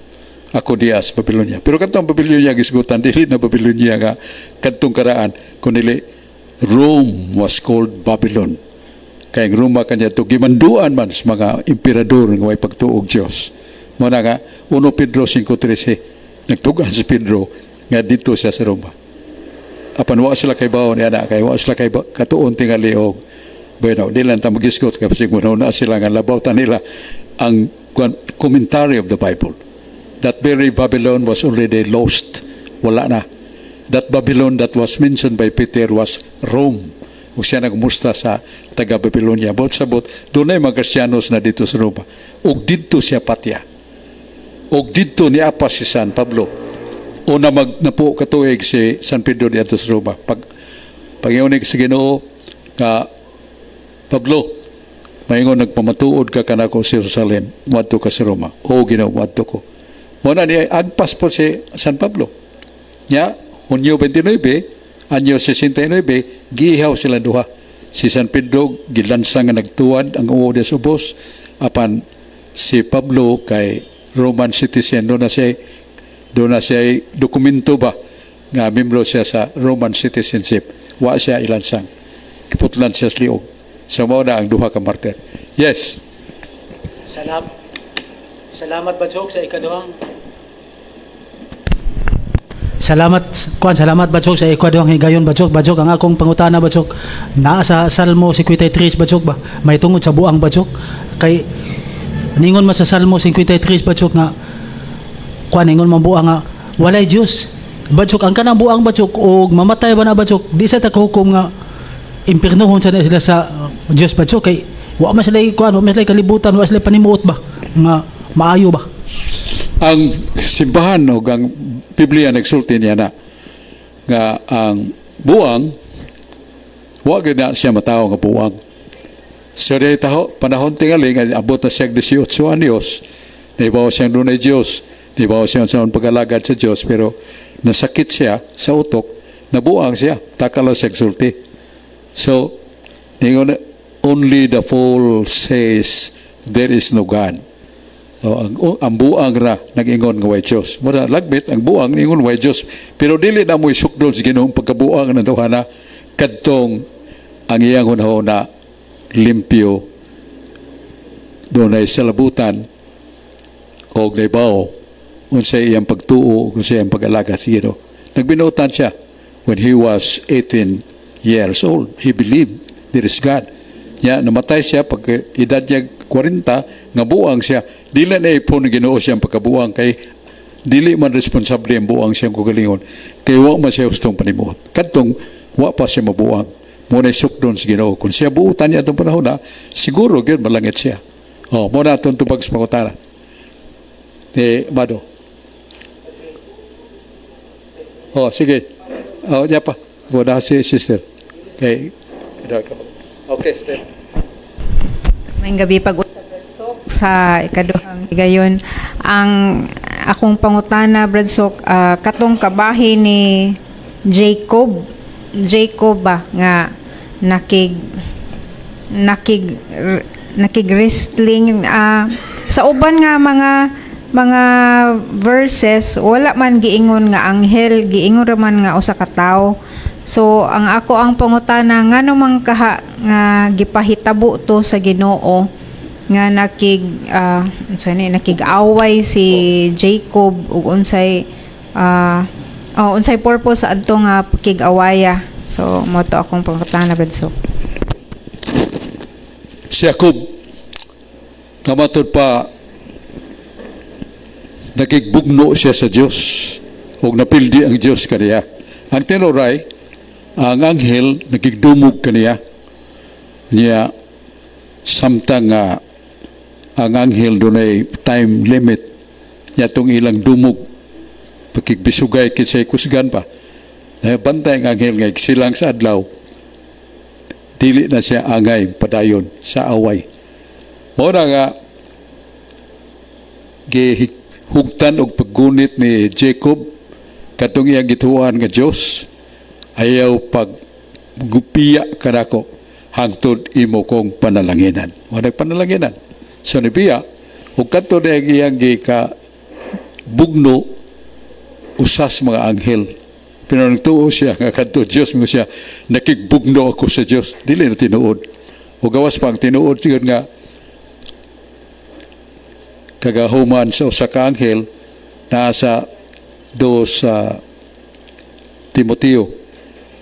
Ako diya sa Babylonia. Pero katong Babylonia gisgutan, dili na Babylonia nga kadtong karaan, kundi Rome was called Babylon. Kay ang Roma kanya to gimanduan man sa mga emperador nga way pagtuog Dios. Mao na nga 1 Pedro 5.13, nagtugan si Pedro nga dito siya sa Roma. Apan wa sila kay baon niya na kay wa sila kay katuon tingali og bueno, di lang ta magisgot kay basig mo na sila nga labaw ta nila ang commentary of the Bible. That very Babylon was already lost. Wala na. That Babylon that was mentioned by Peter was Rome. Ug siya nagmusta sa taga Babylonia. Bot sabot, dunay mga Kristiyanos na dito sa Roma. Ug didto siya patya. Ug didto niapas si San Pablo. Una mag napo katuig si San Pedro diadto sa Roma. Pag pangingon sa Ginoo nga, "Pablo, maingon nagpamatuod ka kanako sa Jerusalem, muadto ka sa Roma." "Oo, Ginoo, muadto ko." Mao na ni agpas po si San Pablo. Nya, Hunyo 29, anyo 69, giihaw sila duha. Si San Pedro gilansang nga nagtuwad ang uwo sa ubos, apan si Pablo kay Roman citizen, doon na siya dokumento ba nga membro siya sa Roman citizenship. Wa siya ilansang. Kiputlan siya sa liog. So mao na ang duha ka martir. Yes. Salamat. Salamat, Batsok, sa ikaduhang. Salamat kuan, salamat, Batsok, sa ikaduhang higayon, Batsok. Batsok, ang akong pangutana, Batsok, naa sa Salmo 53, Batsok ba, may tungod sa buang, Batsok, kay ningon man sa Salmo 53, Batsok, nga kuan, ingon man buang nga walay Dios, Batsok. Ang kanang buang, Batsok, og mamatay ba na, Batsok, di sa ta hukom nga impiernohon sa sila sa Dios, Batsok, kay wa man sila kuan, wa man sila kalibutan, wa sila panimuot ba nga maayo ba? Ang simbahan o ang Biblia nagsulti niya na nga ang buang wa gyud na siya matawo nga buang. So dahil taho, panahon tingali nga abot na siya 18 anyos, naibaw siyang dunay Diyos, naibaw siya sa pag-alagad sa Diyos, pero nasakit siya sa utok, nabuang siya, takalo siya sulti. So, ningon, "Only the fool says there is no God." So, ang buang ra nag-ingon nga way Dios. Mura lagbit ang buang ningon way Dios. Pero dili na mo'y sukdol sa Ginoong pagkabuang ng duha kadtong ang iyang hunahuna limpyo, dunay salabutan og naibaw unsay iyang pagtuo ug unsay iyang pag-alaga sa Ginoo. Nagbinuotan siya when he was 18 years old. He believed there is God. Ya, namatay siya pag edad niya 40, nga buang siya. Dili na ipon Ginoo siyang pagkabuang kay Dili man responsable ang buang siyang kaugalingon kay wa man siya hustong panimuot. Kadtong wa pa siya mabuang. Mao na sukdon sa Ginoo. Kung siya buutan niya atong panahon na, siguro gyud malangit siya. Oh, mao na atong tubag sa pangutana. Eh, Mado. Oh, sige. Oh, ya pa. Wala si sister. Okay. Okay, sister. Maayong gabi pag-usap, Brad Sok, sa ikaduhang higayon. Ang akong pangutana, Brad Sok, katong kabahin ni Jacob, Jacob ba nga nakig nakig nakig wrestling sa uban nga mga verses, wala man giingon nga anghel, giingon ra man nga usa ka tawo. So ang ako ang pangutana, ngano man kaha nga gipahitabo to sa Ginoo nga nakig unsa ni, nakig-away si Jacob ug unsay oh, unsay purpose sa adto nga pakig-awaya? So mao to akong pangutana, Brad Sok. Si Jacob nga matud pa nakigbugno siya sa Dios ug napildi ang Dios kaniya. Ang tinuray, ang anghel nagigdumog kaniya niya samtang nga ang anghel dunay time limit niya tong ilang dumog, pakigbisugay kinsay kusgan pa. Eh, bantay ang anghel nga silang sa adlaw, dili na siya angay padayon sa away. Mao na nga gihugtan og paggunit ni Jacob katong iyang gituohan nga Dios, "Ayaw pag gupiya kanako hangtod imo kong panalanginan." Mo nagpanalanginan. So nibiya ug kadto na iyang gika bugno usas mga anghel. Pero nagtuo siya nga kadto Dios mo siya, "Nakigbugno ako sa Dios." Dili na tinuod. O gawas pa ang tinuod siguro nga kagahuman sa usa ka anghel naa sa 2 sa Timoteo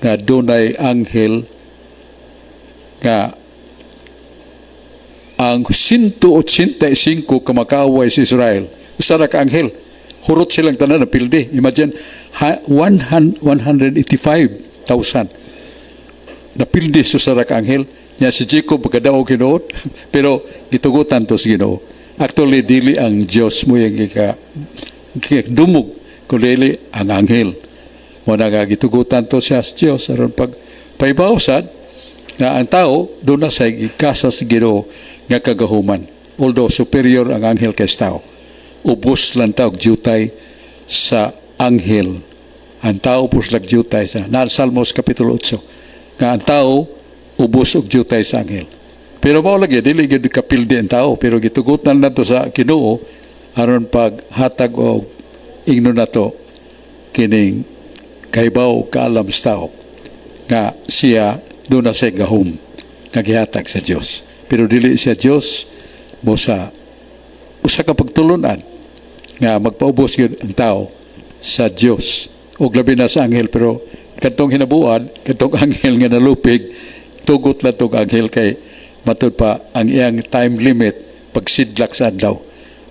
nga dunay anghel nga ang 185 ka makaaway sa Israel, usa ra ka anghel, hurot silang tanan na pildi. Imagine, 185,000 napildi sa usa ra ka anghel nya. Si Jacob pagkadaog hinuot, pero gitugutan to sa Ginoo. Actually, dili ang Dios mo yung gika dumog kundi ang anghel. Mo na nga gitugutan to siya sa Dios aron pag pahibaw sad nga ang tao doon na sa gikasa sa Ginoo nga kagahuman, although superior ang anghel kay sa tao. Ubos lang tao jutay sa anghel. Ang tao ubos lang jutay sa na Salmos kapitulo 8 nga ang tao ubos og jutay sa anghel. Pero mao lagi dili gyud kapildi ang tao, pero gitugutan nato sa Ginoo aron paghatag og ingno nato kining kahibaw, kaalam sa tao nga siya doon na siya gahom nga gihatag sa Dios, pero dili siya Dios mo sa usa ka pagtulunan nga magpaubos gyud ang tao sa Dios ug labi na sa anghel. Pero kadtong hinabuan, kadtong anghel nga nalupig, tugot lang tong anghel kay matud pa ang iyang time limit pagsidlak sa adlaw.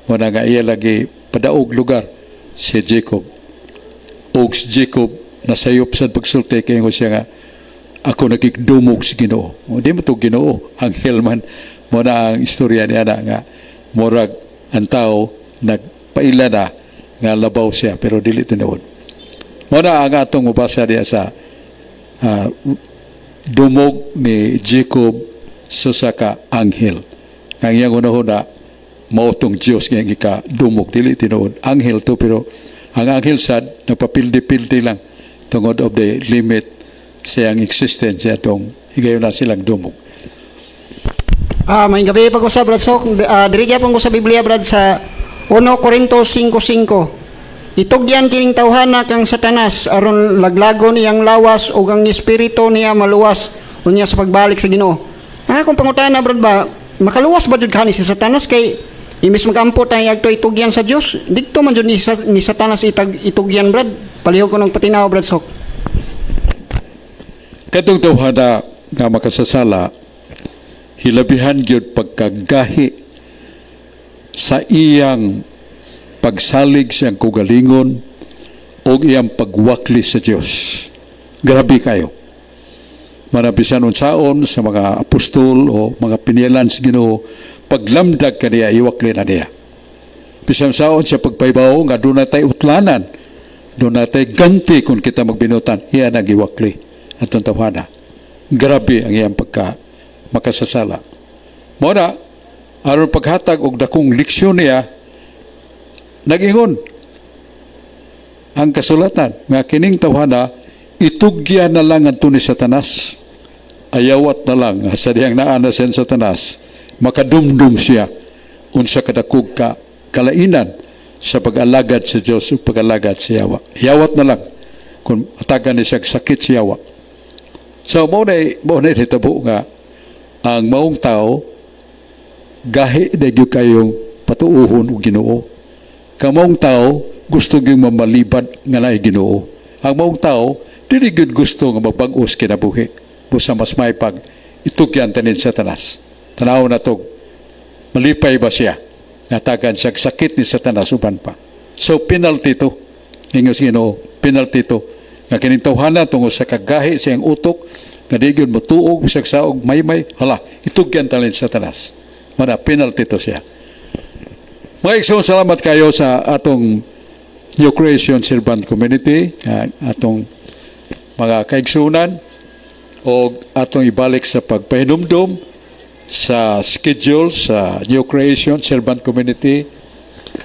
Wala nga iya lagi padaog lugar si Jacob. Og si Jacob nasayop sa pagsulti kay ingon siya nga, "Ako nakigdumog sa Ginoo." O, di mo to Ginoo, anghel man. Mo na ang istorya niya na nga murag ang tao nagpaila na nga labaw siya, pero dili tinuod. Mo na ang atong mabasa diya sa dumog ni Jacob sa usa ka anghel. Ang iyang hunahuna mao tong Dios nga ika dumog, dili tinuod. Anghel to, pero ang anghel sad nagpapildi-pildi lang tungod of the limit sa iyang existence atong higayon na silang dumog. Maayong gabi pag-usab, Brad Sok. Diri gyapon ko sa Biblia, Brad, sa 1 Corinto 5:5. "Itugyan kining tawhana kang Satanas aron laglagon iyang lawas ug ang espiritu niya maluwas unya sa pagbalik sa Ginoo." Kung pangutana, Brad ba, makaluwas ba jud kani si Satanas kay imbes magampo tayo agto itugyan sa Dios, didto man jud ni Satanas itugyan, Brad? Palihog ko ng patinaw, Brad Sok. Katong tawhana nga makasasala, hilabihan gyud pagkagahi sa iyang Pagsalig sa iyang kaugalingon o iyang pagwakli sa Dios. Grabe kayo. Manabisan unsaon sa mga apostol o mga pinilan sa Ginoo, paglamdag kaniya, iwakli na niya. Bisan saon sa pagpaybaw nga doon natay utlanan, doon natay ganti kung kita magbinutan, iya nagiwakli atong tawhana. Grabe ang iyang pagka makasasala. Mao na, aron paghatag og dakong leksyon niya, nag-ingon ang kasulatan nga kining tawhana itugyan na lang adto ni Satanas. Ayawat na lang sa dihang naa na siya Satanas, makadumdum siya unsa kadakog ka kalainan sa pag-alagad sa Dios ug pag-alagad sa yawa. Yawat na lang kung atagan ni siya sakit sa yawa. So mao na hitabo nga ang maong tao gahi na gyud kayong patuuhon og Ginoo. Kamaong tao gusto gyud mamalibad nga naay Ginoo. Ang maong tao dili gyud gusto nga mabag-os kinabuhi. Busa mas may pag itugyan tanin Satanas. Tanaw na to, malipay ba siya? Natagan siya sakit ni Satanas uban pa. So penalty to. Ingos Ginoo, penalty to. Nga kining tawhana tungod sa kagahi sa iyang utok, nga di gyud motuog bisag saog maymay, hala, itugyan talin Satanas. Mana penalty to siya. Mga igsoon, salamat kayo sa atong New Creation Servant Community, atong mga kaigsunan, o atong ibalik sa pagpahinumdum sa schedule sa New Creation Servant Community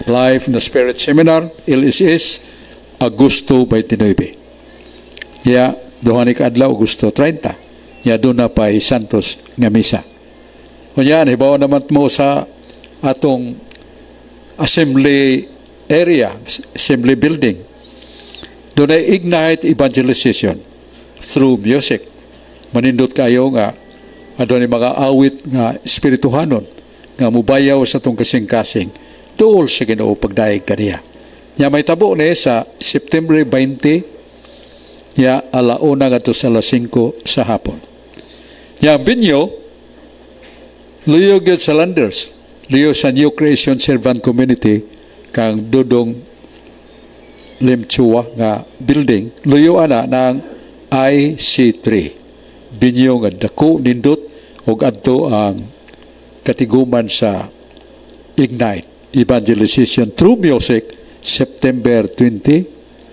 Life in the Spirit Seminar, LSS, Agosto 29. Ya, duha ni kaadlaw, Agosto 30. Ya, doon na pa Santos nga misa. Unya, hibaw naman mo sa atong assembly area, assembly building. Doon ay Ignite Evangelization through music. Manindot kayo nga adunay mga awit nga espirituhanon nga mubayaw sa atong kasing-kasing duol sa Ginoo pagdayeg kaniya. Nya may tabo ni sa September 20 ya alauna ngadto sa alas 5 sa hapon. Nya ang venue, luyo gyud sa Landers, luyo sa New Creation Servant Community kang Dudong Lim Chua nga building, luyo ana ng IC3. Venue nga dako, nindot, ug adto ang katiguman sa Ignite Evangelization through Music, September 20,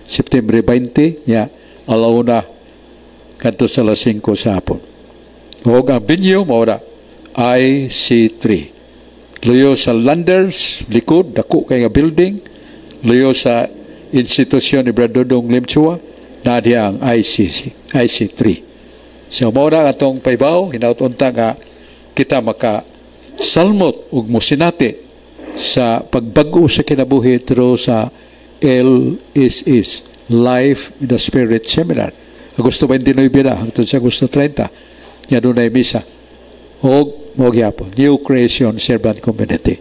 September 20 ya alauna kadto sa alas 5 sa hapon. Ug ang venue mao na IC3. Luyo sa Landers, likod, dako kay nga building, luyo sa institusyon ni Brad Dodong Limchua, na diya ang ICC, IC3. So mao na atong paybaw, hinaut unta nga kita maka salmot ug mosinati sa pagbag-o sa kinabuhi through sa LSS, Life in the Spirit Seminar. Agosto 29 na hangtod sa Agosto 30. Nya dunay misa. Og mao gyapon, New Creation Servant Community.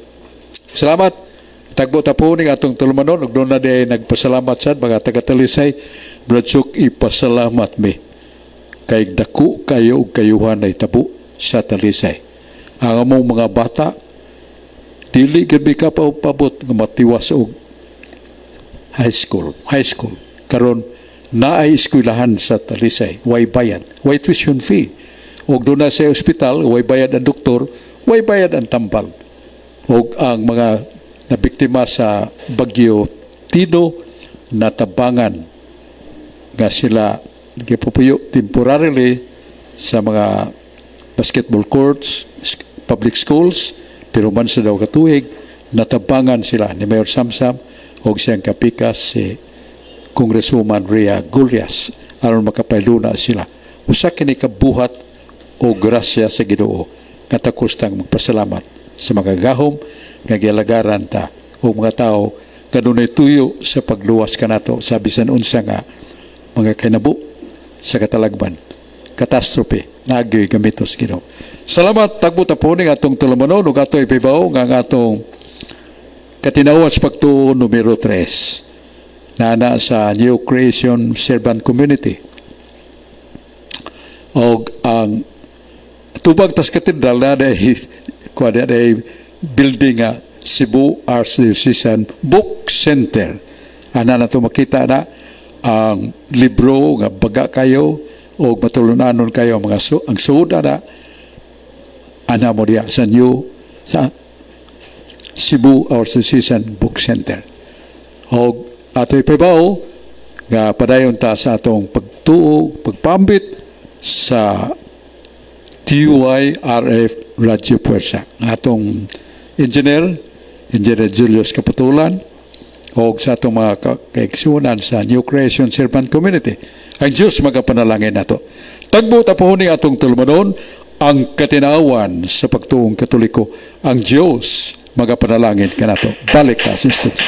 Salamat. Tagbo ta po ning atong tulumanon ug doon na di nagpasalamat sad mga taga-Talisay. Brad Suk, ipasalamat mi kay dako kayo og kayuhan na itabo sa Talisay. Ang among mga bata dili gyud mi kapabot nga matiwas og high school. High school. Karon naay eskwelahan sa Talisay, way bayad, way tuition fee. Og doon na sa ospital, way bayad ang doktor, way bayad ang tambal. Og ang mga nabiktima sa Bagyo Tino, natabangan nga sila gipupuyo temporarily sa mga basketball courts, public schools, pero man sa daw katuig, natabangan sila ni Mayor Samsam og siyang kapikas si Congresswoman Rhea Gullas aron makapailuna sila. Usa kini kabuhat o grasya sa Ginoo nga takos tang magpasalamat sa mga gahom nga gialagaran ta o mga tao nga dunay tuyo sa pagluwas kanato sa bisan unsa nga mga kinabo sa katalagman, catastrophe, nagyoy gamitos Ginoo. Salamat. Tagbo ta po ning atong tulumanon ug ato ipibaw nga ang atong katinawan sa pagtuo numero 3 na sa New Creation Servant Community. Og ang tubag tas katedral na dahil kuha na building nga Cebu Archdiocesan Book Center. Ana na to makita na ang libro nga baga kayo o matulunanon kayo ang mga ang suod ana ana mo diya sa new sa Cebu Archdiocesan Book Center. Og ato ipahibaw nga padayon ta sa atong pagtuo, pagpambit sa TUYRF Radyo Puwersa. Ang atong engineer, Engineer Julius Kapatulan, o sa atong mga kaigsuonan sa New Creation Servant Community. Ang Diyos magapanalangin nato. Tagbo ta ni atong tulumanon ang Katinawan sa Pagtuong Katoliko. Ang Diyos magapanalangin kanato. Balik ta sa studio.